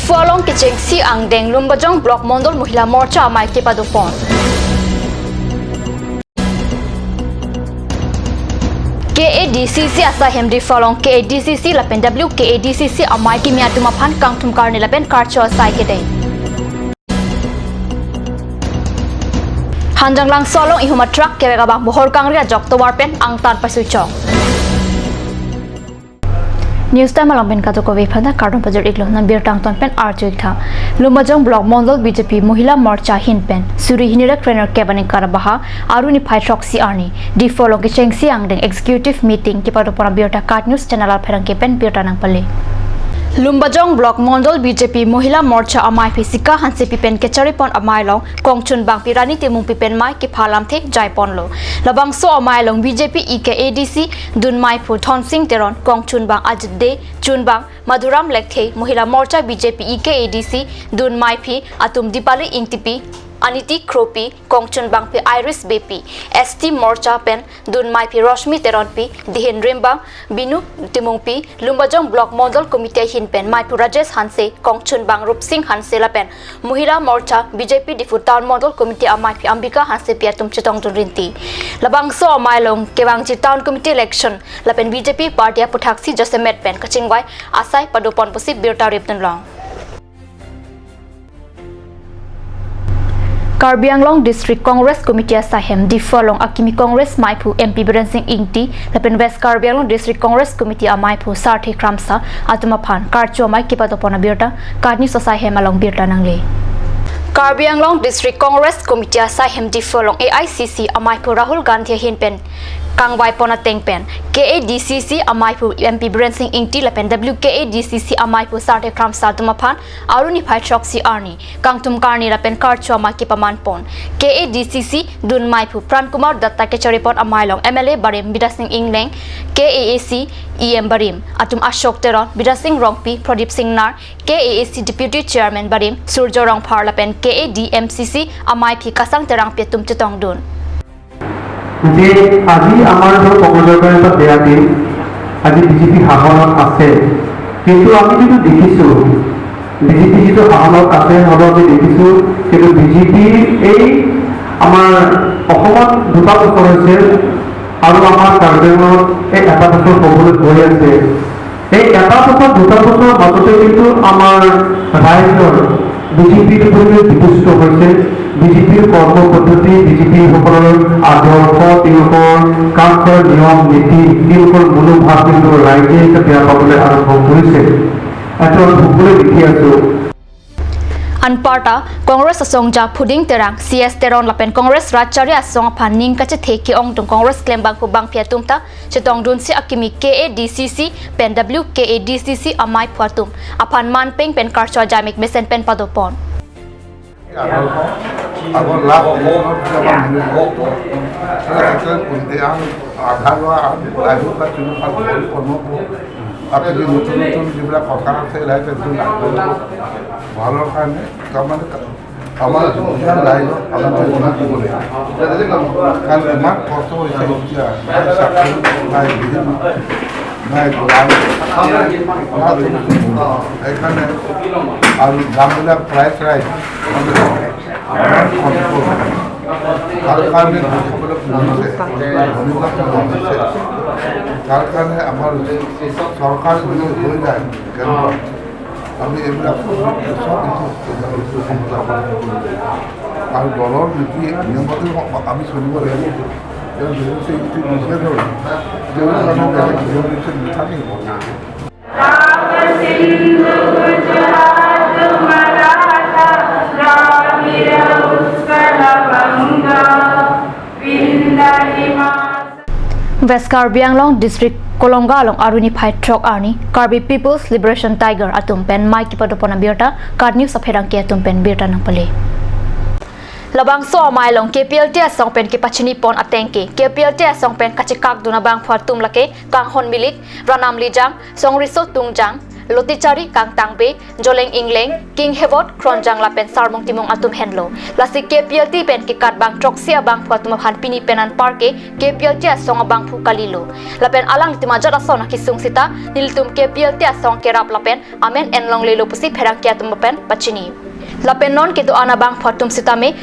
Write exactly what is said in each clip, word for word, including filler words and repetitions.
Phu along kechengsi angdeng Lumbajong Block Mondol Mohila Morcha amei kepadopon. K A D C C asai hem Diphu along K A D C C lapen W K A D C C amei kimi atum aphan kangthum karni lapen karcho asai kedeng. Hanjanglangso along ihum a truck kevek abang bohor kangri ajok tovar pen angtan paisuchok. News time along pen kadokave aphan ta kardom pajir-iklo, nang birta angton pen arju-ik tha. Lumbajong Block Mondol B J P Mohila Morcha ahin pen suri hini ra krenerkep aningkan abaha Aru niphai throksi arni Diphu along kechengsi angdeng executive meeting kepadopon abirta KAT News channel apherangke pen birta nangpale. Lumbajong Block Mondol B J P Mohila Morcha amei phi Sika Hansepi pen kecharipon amei along kongchunbangpi Rani Timungpi pen mei kepha alamthe jaiponlo. Labangso amei along B J P E K A D C dun meiphu Thonsing Teron, kongchunbang Ajit Dey, chunbang Madhuram Lekthe, Mohila Morcha B J P E K A D C dun meiphi atum Dipali Ingtipi, Aniti Kropi, kongchunbangpi Iris Beypi, S T Morcha pen dun meiphi Roshmi Teronpi, dihin rimbang Binu Timungpi, Lumbajong Block Mondol Committee ahin pen meiphu Rajesh Hanse, kongchunbang Rupsing Hanse lapen Mohila Morcha B J P Diphu Town Mondol Committee amei phi Ambika Hansepi atum chetongdun rinti. Labangso amei along kevangji Town Committee election lapen B J P party aphuthaksi jasemet pen kachingvai asai padopon pusi birta ripdunlong. Karbi Anglong District Congress Committee asai hem Diphu along akimi Congress meiphu M P Biren Singh Ingti lapen West Karbi Anglong District Congress Committee ameiphu Sarthe Kramsa atum aphan karcho amei kepadopon abirta KAT News asai hem along birta nangle. Karbi Anglong District Congress Committee asai hem Diphu along A I C C ameiphu Rahul Gandhi ahin pen kangvaipon ateng pen K A D C C ameiphu M P Biren Singh Ingti lapen W K A D C C ameiphu Sarthe Kramsa atum aphan Aru niphai throksi arni kangthum karni lapen karcho amei kepamanpon. K A D C C dun meiphu Pran Kumar Datta kecharipon amei along M L A barim Bidya Sing Engleng, K A A C E M barim atum Ashok Teron, Bidya Singh Rongpi, Pradip Singnar, K A A C Deputy Chairman barim Surjo Rongphar lapen K A D M C C amei phi Kasang Terangpi atum chetongdun. যে আজি আমাৰ ধৰক কংগ্ৰেছৰ কাৰণে এটা বেয়া দিন, আজি বিজেপি শাসনত আছে, কিন্তু আমি যিটো দেখিছোঁ, বিজেপি যিটো শাসনত আছে, হ'লেও আমি দেখিছোঁ, কিন্তু বিজেপিৰ এই আমাৰ অসমত দুটা বছৰ হৈছে আৰু আমাৰ কাৰ্বি আংলঙত এই এটা বছৰ হ'বলৈ গৈ আছে। এই এটা বছৰ, দুটা বছৰৰ মাজতে কিন্তু আমাৰ ৰাইজৰ বিজেপিৰ প্ৰতি বিতুষ্ট হৈছে। বিজেপিৰ কৰ্ম পদ্ধতি, বিজেপিসকলৰ আদৰ্শ, তেওঁলোকৰ কাম কৰাৰ নিয়ম নীতি, তেওঁলোকৰ মনোভাৱ কিন্তু ৰাইজে এতিয়া বেয়া পাবলৈ আৰম্ভ কৰিছে। এইটো আমি সকলোৱে দেখি আছোঁ। Anparta Congress asongja Phuding Terang, C S Teron lapen Congress Ratchari asong aphan ning kachethe ke-ongdung Congress klembangphu bangphi atum ta chetongdunsi akimi K A D C C pen W K A D C C ameiphu atum aphan manpeng pen karcho ajaimek mesen pen padopon. আগৰ লাষ্ট ইলেকশ্যনত যে আমাৰ মিনিষ্টাৰটো, এই আধাৰ লোৱা আৰু লাইফৰ পৰা চুৰি কৰা কৰি কৰ্ম, তাতে যে নতুন নতুন যিবিলাক কথা আছে, লাইফ একদম আগবাঢ়িব। ভালৰ কাৰণে তাৰমানে আমাৰ যিমান ৰাইজক আমি উন্নতি দিব লাগিব। কাৰণ ইমান কষ্ট হৈছে এতিয়া, নাই চাকৰি, নাই বিজনেছ, নাই দোকান, না কোনো। সেইকাৰণে আৰু দামবিলাক প্ৰায় প্ৰায় ইমান কণ্ট্ৰল। তাৰ কাৰণে লোকসকলে কমিছে, ধনীবিলাক কমিছে। তাৰ কাৰণে আমাৰ চৰকাৰ যদি হৈ যায়, কেনেকুৱা আমি এইবিলাক চব কিছু আৰু দলৰ নীতি নিয়মতে আমি চলিব লাগিব। তেওঁ যিহেতু এইটো বিশেষ হ'ল, তেওঁৰ কাৰণে বেলেগ নিয়ম নীতি নাথাকিব। West Karbi Anglong District Kolonga along Aru niphai throk arni Karbi People's Liberation Tiger atum pen mei kepadopon abirta KAT News apherangke atum pen birta nangpale. Labangso amei along K P L T asong pen kepachinipon ateng ke K P L T asong pen kachekakdun abangphu atum lake Kanghon Milik, Ranam Lijang, Songriso Tungjang, Lotichari, Kangtangbe, Joleng Ingleng, King Herod Kronjang lapen Sarmung Timung atum henlo. Lasi K P L T pen kekat bang throksi abangphu atum aphan pini pen anparke K P L T asong abangphu kalilo. Lapen alanglitum ajat ason akesung sita nelitum K P L T asong kerap lapen amen enlonglelo pusi pherangke atum pen pachini. Lapen non kedo-an abangphu atum sitame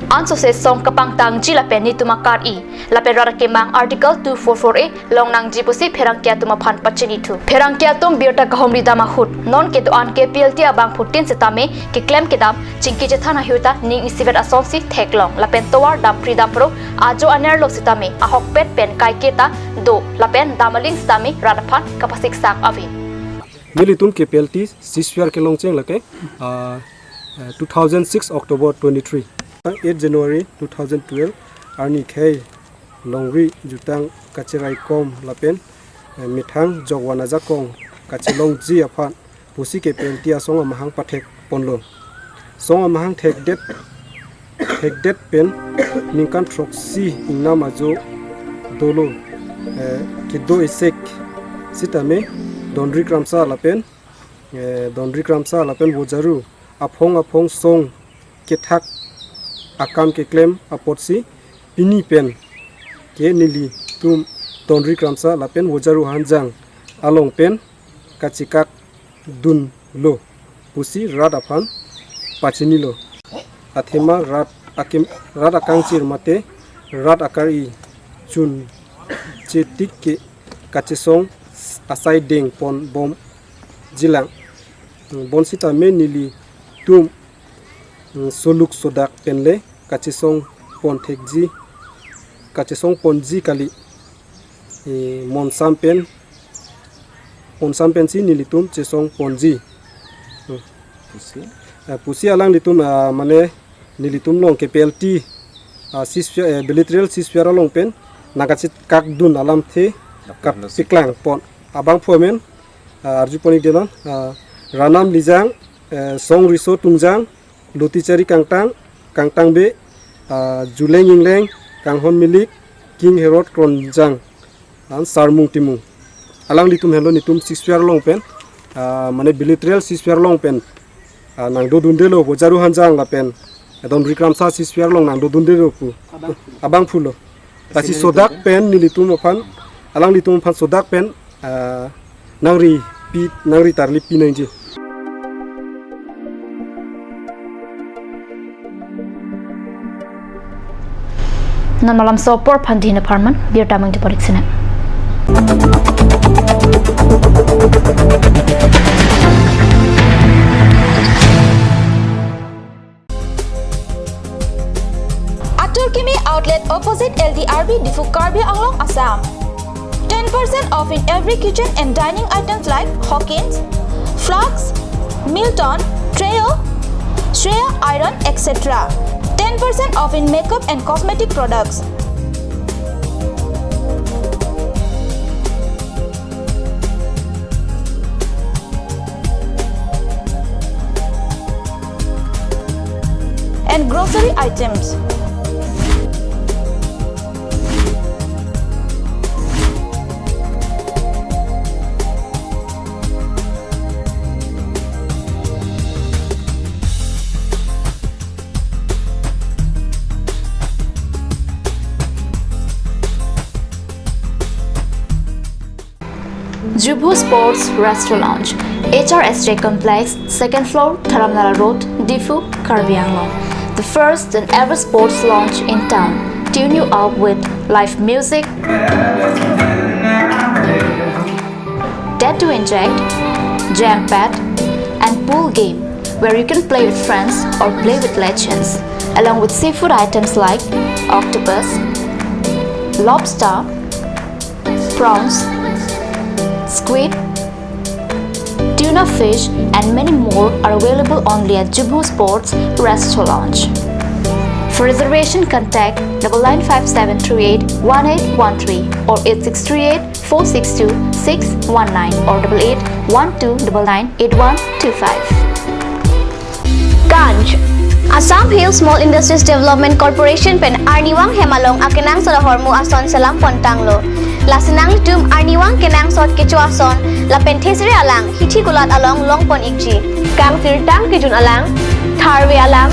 ansose song kapangtangji lapen netum akar-i lapen rat akemang Article two four four A longnangji pusi pherangke atum aphan pachinithu. Pherangke atum birta kahumri dam ahut non kedo-an K P L T abangphutin sitame keklem kedam chingki chethan ahut ta ning isivet asonsi theklong lapen tovar dampri dampro ajo anerlo sitame ahokpet pen kaiketa do lapen dam aling sitame rat aphan kapasiksang ave. Nelitum K P L T sisviar kelongcheng lake, ah, eh, two thousand six October twenty-three, eight January two thousand twelve arni khei longri jutang kacheraikom lapen, eh, methang jokvan ajakong kachelongji aphan pusi K P L T asong amahang pathek ponlo. Song amahang thekdet thekdet pen ningkan throksi ingnam ajo dolo, eh, kedo esek sitame Donri Kramsa lapen, eh, Donri Kramsa lapen Vojaru aphong aphong song kethak akam keklem apotsi pini pen ke nelitum Donri Kramsa lapen Vojaru Hanjang along pen kachekak dunlo pusi rat aphan pachinilo. Athema rat akim, rat akangchir mate rat akar-i chunche tik ke kachesong asai deng pon bomjilang. Bonsitame nelitum, mm, soluk sodak penle kachesong pon thekji, kachesong ponji kali. Eh, monsam pen, monsam pensi nelitum chesong ponji. Hmm. Pusi? Eh, pusi alanglitum, ah, mane nelitum along K P L T, ah, sisviar, eh, bilateral sisviar along pen nangkachekak dun alamthe kapiklang pon abangphu amen, ah, arju pon-ik denon, ah, Ranam Lijang, eh, Song Riso Tungjang, Lotichari Kangtang, Kangtangbe, ah, Juleng Ingleng, Kanghon Milik, King Herod Kronjang, an Sarmung Timung. Alanglitum henlo netum sisviar along pen, ah, mane bilateral sisviar along pen, ah, nangdodundelo Vojaru Hanjang lapen Donri Kramsa sisviar along nangdodundelo pu abangphulo. Lasi sodak pen nelitum aphan, alanglitum aphan sodak pen, ah, nangri pi, nangri tarli pinangji. Non malam sopor phan dine parman, birta mang di porik sene. Atur Kimi Outlet, opposite L D R B, Diphu, Karbi Anglong, Assam. Ten percent off in every kitchen and dining items like Hawkins, flasks, Milton, Trio, Shreya iron, et cetera. Ten percent off in makeup and cosmetic products. And grocery items. Jubho Sports Restaurant, H R S J Complex, second floor, Dharamnala Road, Diphu, Karbi Anglong. The first and ever sports lounge in town. Tune you up with live music, dead to inject, jam pad, and pool game where you can play with friends or play with legends, along with seafood items like octopus, lobster, prawns, squid, tuna fish, and many more are available only at Jubho Sports Restaurant. For reservation, contact double nine five seven three eight one eight one three or eight six three eight four six two six one nine or double eight one two double nine eight one two five. Ganj, Assam Hill Small Industries Development Corporation pen arnivang hem along akenangsot ahormu ason selam pon tanglo. Lasi nanglitum arnivang kenangsot kecho ason lapen thesere alang hithi kulat along long pon ikji. Kangsirtang kejun alang, tharve alang,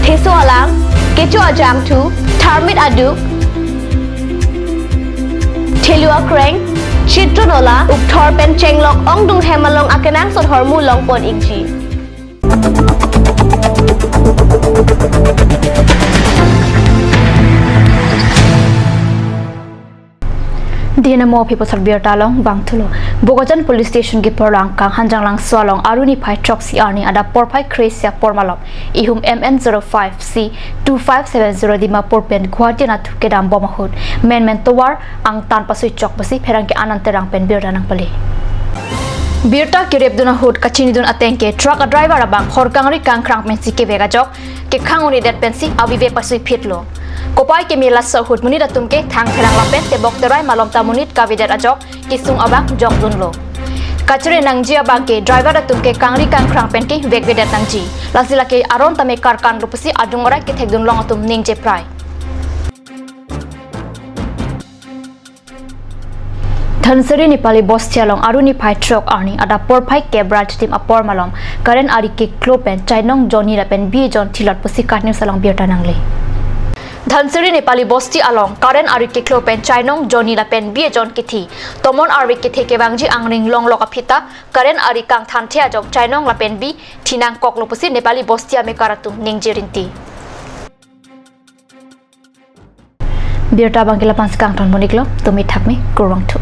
theso alang, kecho ajangthu, tharmit aduk, thelu akreng, chitro nola, ukthor pen chenglok ongdung hem along akenangsot ahormu long pon ikji. Dina mo aphi apusar birta along vangthulo. Bokajan Police Station kepherangke Hanjanglangso along Arni phai throksi arni adap porphai kre-isi apor malom ihum M N zero five C two five seven zero Dimapur pen Guwahati anatthu kedam bom ahut menmen tovar angtan pasui chok pusi pherangke Anand Terang pen birta nangpale. Birta kerepdun ahut kachinidun ateng ke truck adriver abang hor kangri kangkrang pensi kevek ajok kekhang un-edet pensi avive pasui phitlo. Kopai keme laso ahut monit atum ke thang therang lapen tebok terai malom ta monit kavedet ajok kesung abang jokdunlo. Kachere nangji abang ke driver atum ke kangri kangkrang pen kevekvedet nangji. Lasi lake aron tame karkan lo pusi adung orai kethekdun long atum ningje prai. Dhansiri Nepali Bosti along Arni phai throk arni adap porphai kep ra chitim apor malom current ari keklo pen chainong jonni lapen bi jon thilot pusi KAT News along birta nangle. Dhansiri Nepali Bosti along current ari keklo pen chainong jonni lapen bi jon kithi. Tomon arve kethe kevangji angring longlok aphita current ari kangthanthe ajok chainong lapen bi thi nangkoklo pusi Nepali Bosti amekar atum ningje rinti. Birta abang ke lapu-an si kangton pon iklo, tumi thakmi, kurvangthu.